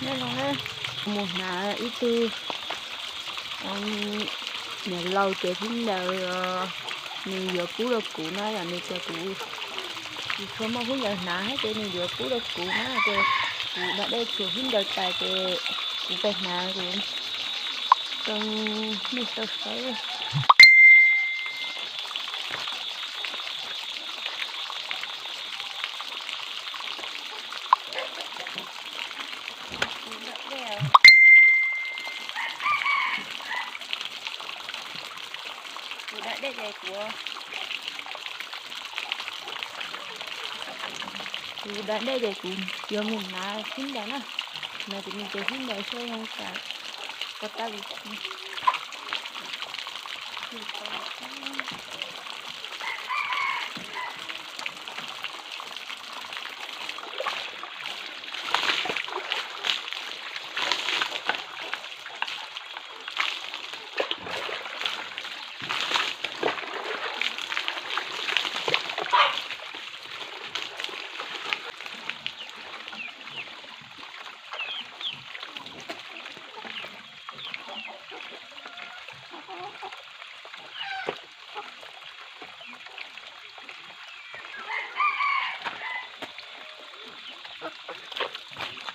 Nyob zoo na, mus hnav ib tug niam laus ces tib ntawd nws yuav pub rau kuv na, yog nws tias kuv, kuv tshuav muaj tib ntawd hnav thiab ces nws yuav pub rau kuv na, ces kuv da dej tshuav tib ntawd tas ces kuv pais hnav kuv rau nej tau saib. Kuv da dej ces kuv, kuv da dej ces kuv yuav mus hnav tib ntawd na, hnav ces nws ces tib ntawd saib zoo tas ko taw.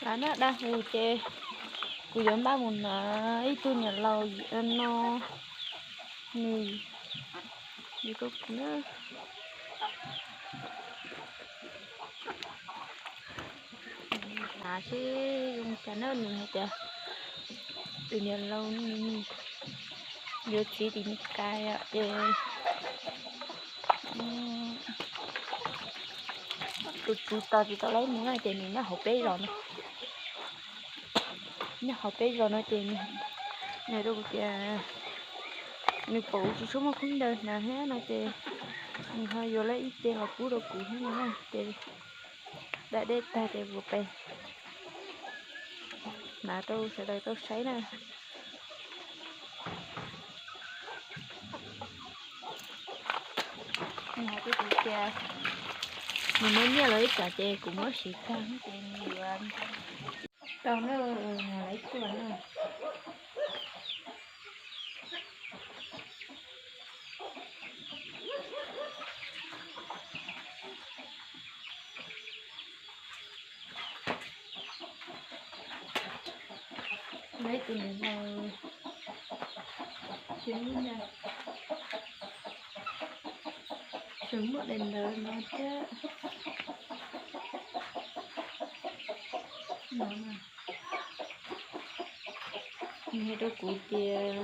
Lam noj da hus ces kuv yuav npaj mus hnav ib tug niam laus no, nws, nws rau kuv na. Hnav seb zoo cas na, nws hais tias tus niam laus nws yuav txiv tim Meskas ces tus tswv tos tsis tau lawv mus na ces nws nyob hauv peb zos no. Nyob hauv peb zos no ces nws hais rau kuv tias nws pom kuv tsis tshua muaj khaub ncaws hnav thiab no ces nws ho yuav lawv ib ce los pub rau kuv thiab no na ces da dej tag ces kuv pais hnav rau sawv daws tau saib na. Nws hais rau kuv tias nws muab nyiaj los ib tsam ces kuv muab siv tag ces nws yuav tau na, lawv tuaj na. Lawv tus niam laus ces lub ntawd tseem muaj daim ntawv no thiab no. Nws hais rau kuv tias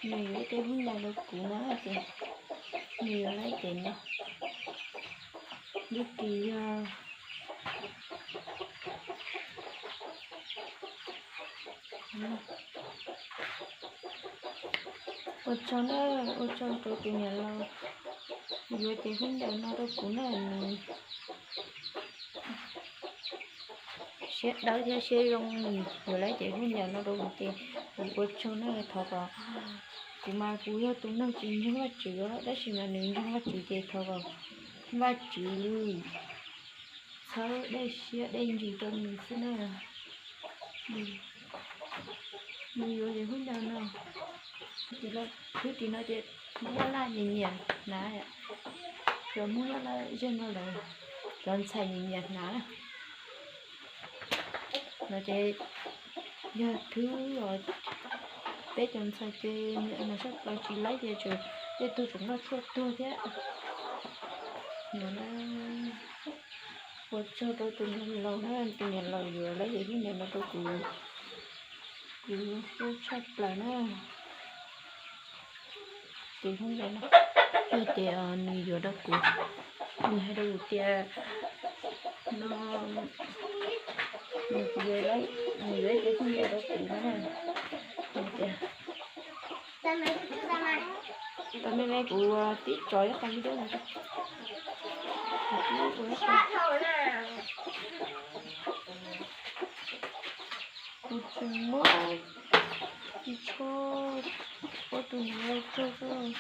nws yuav ib ce hub ncaws rau kuv no ces nws yuav lawv ib ce no. Lub ris yog ua tsaug na, ua tsaug rau tus niam laus yuav ce hub ncaws no rau kuv na, nws siab dawb thiab siab zoo, nws yuav lawv ce hub ncaws no rau kuv ces kuv ua tsaug na, thov kom kuv mas kuv yog tus neeg tsis ntseeg Vajtswv os, tab sis mas nws ntseeg Vajtswv ces thov kom Vajtswv txhawb dej siab dej ntsws rau nws xwb na. Nws yuav ce hub ncaws no, lub ris no ces Hmoob Laj Laj nyiam nyiam hnav, cov Hmoob Laj Laj zej no lawm, cov ntxhais nyiam nyiam hnav na. No ces yog thwb os, peb cov ntxhais ces niam no sab plaws tsis laib ces tej tug tseem noj tshuaj tuag thiab. Ua tsaug rau tus niam laus na, tus niam laus yuav lawv ce hub ncaws no rau kuv, kuv hlub tshaj plaws na. Ces hub ncaws no yog tias nws yuav rau kuv, nws hais rau kuv tias no, nws yuav, nws yuav ib ce hub ncaws rau kuv na. Nws tias, tau me me kuv tib tso ib qho video no rau. Kuv tseem muab ris tsho pub tus niam laus tsaug xwb.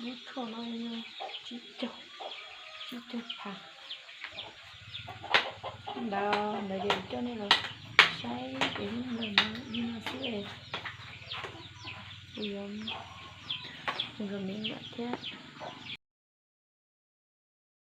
Lub tshuaj no yog tsib caug, tsib caug phav. Ntawd ntawd ces coj nej los saib ces ib ntawm no xwb es kuv yuav mus nrog me nyuam thiab.